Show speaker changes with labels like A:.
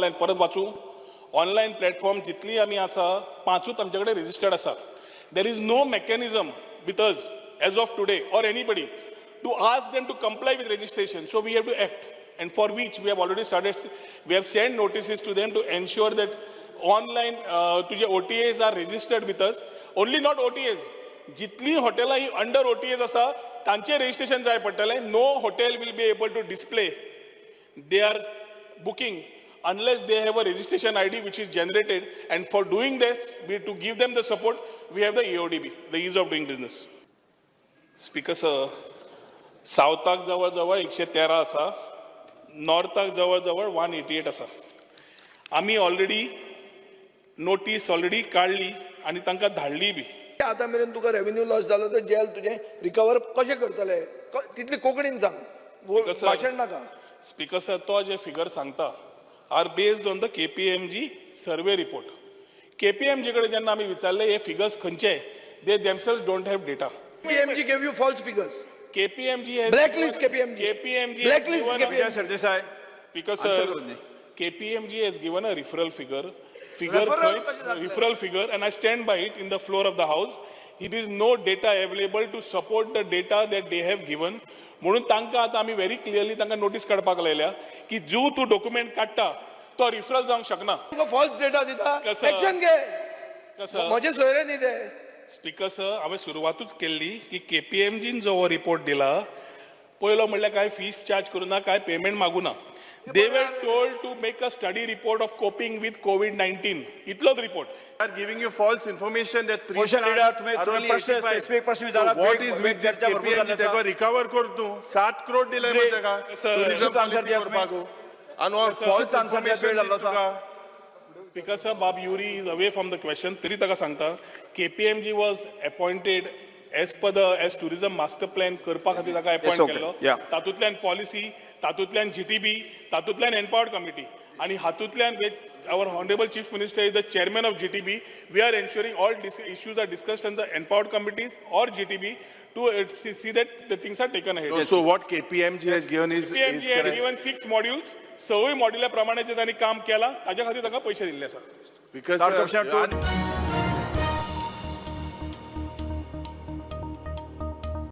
A: Online परत वाचूं. Online platform जितली आमी आसा, पांचूच आमचे कडेन रजिस्टर्ड आसा. There is no mechanism with us as of today or anybody to ask them to comply with registration. So we have to act, and for which we have already started. We have sent notices to them to ensure that online तुझे OTAs are registered with us. Only not OTAs. जितली हॉटेलां ही under OTAs आसा, तांचे registration जाय पडटलें. No hotel will be able to display their booking unless they have a registration ID which is generated, and for doing this, we to give them the support, we have the EODB, the ease of doing business. Speaker sir, सावथाक जवळ जवळ 113 आसा, नॉर्थाक जवळ जवळ 188 आसा. आमी already notice already काडली आनी तांकां धाडली बी.
B: आतां मेरेन तुका रेव्हेन्यू लॉस जालो तर जेल तुजें रिकवर कशें करतले? तितली कोंकणीन सांग.
A: Because, sir,
B: भाशण नाका.
A: स्पीकर सर, तो जे फिगर सांगता are based on the KPMG survey report. KPMG कडेन जेन्ना आमी विचारले हे फिगर्स खंयचे, they themselves don't have data.
B: KPMG gave you false figures.
A: KPMG.
B: Blacklist KPMG.
A: KPMG.
B: Blacklist KPMG.
C: Sardesai.
A: Because
C: Answer
A: sir,
C: करून दी.
A: KPMG has given a referral figure. Figure
B: Referral
A: खंयच
B: कशें जातलें?
A: Referral figure, and I stand by it in the floor of the house. It is no data available to support the data that they have given. म्हणून तांकां आतां आमी very clearly तांकां notice काडपाक लायल्या की जो तूं डॉक्युमेंट काडटा तो रिफरल जावंक शकना.
B: तुका फॉल्स डेटा दिता.
A: कसं?
B: एक्शन घे.
A: कसं?
B: म्हजे सोयरे न्ही ते.
A: स्पीकर सर, हांवें सुरवातूच केल्ली की केपीएमजीन जो हो रिपोर्ट दिला, पयलो म्हणल्यार काय फीस चार्ज करूं ना, काय पेमेंट मागू ना. They were told to make a study report of coping with COVID-19. इतलोच report.
D: Are giving you false information that three
C: Motion
D: stars
C: leader, तुम्ही-
D: are
C: तुम्ही
D: only
C: प्रश्न-
D: 85.
C: Specific प्रश्न विचारा.
D: So what
C: वेग-
D: is
C: वेग
D: with this
C: चर्चा भरपूर
D: KPMG?
C: झाली आसा.
D: तेका रिकवर कर तूं. 7 करोड दिले मरे तेका
A: Sir,
D: tourism
C: answer
D: policy
C: दिया तुम्ही.
D: करपाक आनी
A: Sir,
D: false
C: answer दिया,
D: इन्फॉर्मेशन
C: वेळ जाल्लो आसा.
D: तुका.
A: Because sir, Bob Yuri is away from the question, तरी ताका सांगता, KPMG was appointed as per the as tourism master plan करपा खातीर ताका अपॉइंट केल्लो. तातूंतल्यान पॉलिसी, तातूंतल्यान जीटीबी, तातूंतल्यान एम्पावर्ड कमिटी आणि हातूंतल्यान our honourable Chief Minister is the chairman of GTB. We are ensuring all issues are discussed in the empowered committees or GTB to see that the things are taken ahead.
D: So what KPMG has given is
A: KPMG has
D: correct.
A: given six modules. सवय मॉड्युला प्रमाणे जे तांणी काम केलां, ताच्या खातीर ताका पयशे दिल्ले आसा.
D: Because
C: Third
D: sir,
C: question, two.